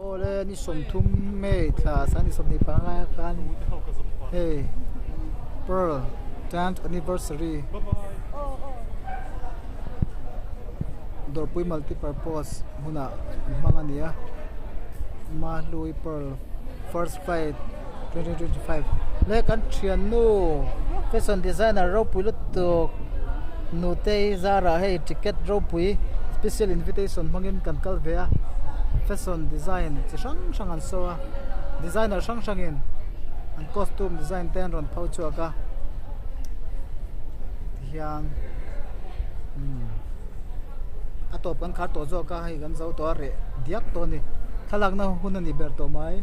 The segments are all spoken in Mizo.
Awle ni sawmthum May thla sangni 25 ah khan hei Pearl tenth anniversary Dawrpui multi purpose hmunah an hmang a ni a Mahlui Pearl first flight 2025 le kan thiannu fashion designer ropui lutuk nutei zarah hei ticket ropui special invitation hmangin kan kal ve a fashion design chi hrang hrang an saw a designer hrang hrangin an costume design te an rawn pho chhuak a tihian umm a tawp kan khar tawh zawk a hei kan zo tawh a reh diak tawh a ni thlalakna hun a ni ber tawh mai.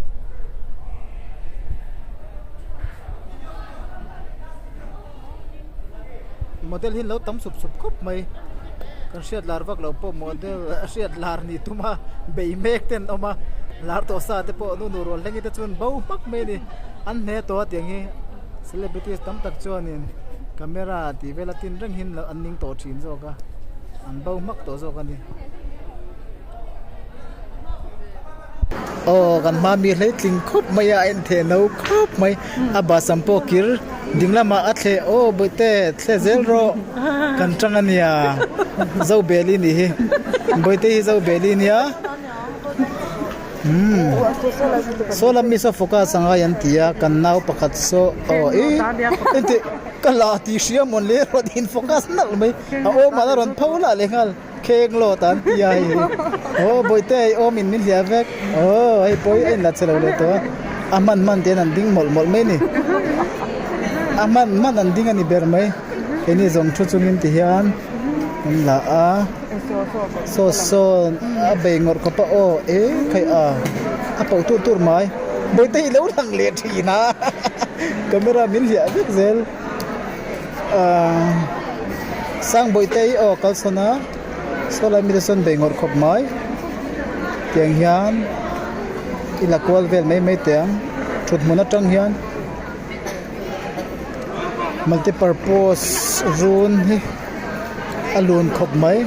Model hi an lo tam sup sup khawp mai kan hriat lar vak loh pawh model a hriat lar ni tum a bei mek te an awm a lar tawh sa te pawh nu nu rual hleng te chuan bo hmak mai a ni an hne tawh a tiang hi celebrities tam tak chuanin camera tih vel a tin reng hi an ning tawh thin zawk a an bo hmak tawh zawk a ni. Aw kan hma mi hleitling khawp mai a a en theh no khawp mai a bahsam pawh kir ding lamah a thleh aw bawihte thle zel rawh kan tang a nia Zobeli nih hi bawihte hi Zobeli nia umm saw lam mi saw focus a ngai an ti a kan nau pakhat saw aw ih engtih ka la tih hria mawn le rawn in focus nalh mai a awmah a rawn pho lah leh nghal. Kheng lawt an ti a hei aw bawihte hei awm in min hliah vek aw hei pawh hi a inla che lo leh tawh a a hman hman te hian an ding mawlh mawlh mai a ni a hman hman an ding a ni ber mai keini zawng thu chungin ti hian an la a saw sawn a bei ngawrh khawp a aw e khai a a pauh tur tur mai bawihte hi lo lang leh thin a camera min hliah vek zel. Ahh Sangbawihte hi aw kal sawn a saw lai mite sawn bei ngawrh khawp mai tiang hian i la kual vel mai mai teh ang thut hmun atang hian multi purpose run hi a lun khawp mai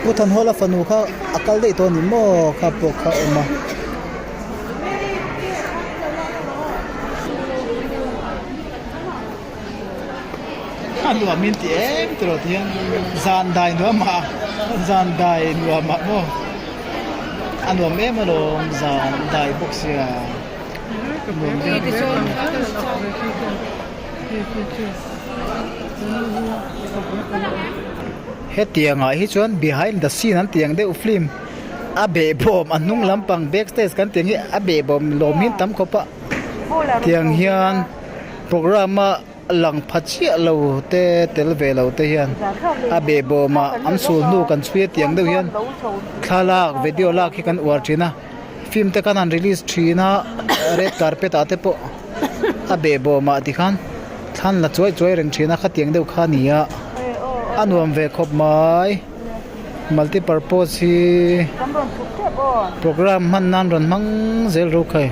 Pu Thanhawla fanu kha a kal daih tawh a ni maw kha pawh kha a awm a. A nuam in ti em ti rawh ti hian zan dai nuam ah zan dai nuam ah maw a nuam em alawm zan dai bawk sia nuam em hetiang ah hi chuan behind the scene an tih ang deuh film a behbawm a hnung lampang back stage kan tih ang hi a behbawm lawm hi an tam khawp a tiang hian program a lang pha chiah lo te tel ve lo te hian a behbawm ah an sul hnu kan chhui a tiang deuh hian thlalak video lak hi kan uar thin a film te khan an release thin a red carpet ah te pawh a behbawm ah tikhan thlan la chuai chuai reng thin a khatiang deuh kha a ni a a nuam ve khawp mai. Multi purpose hi program hman nan rawn hmang zel ro khai.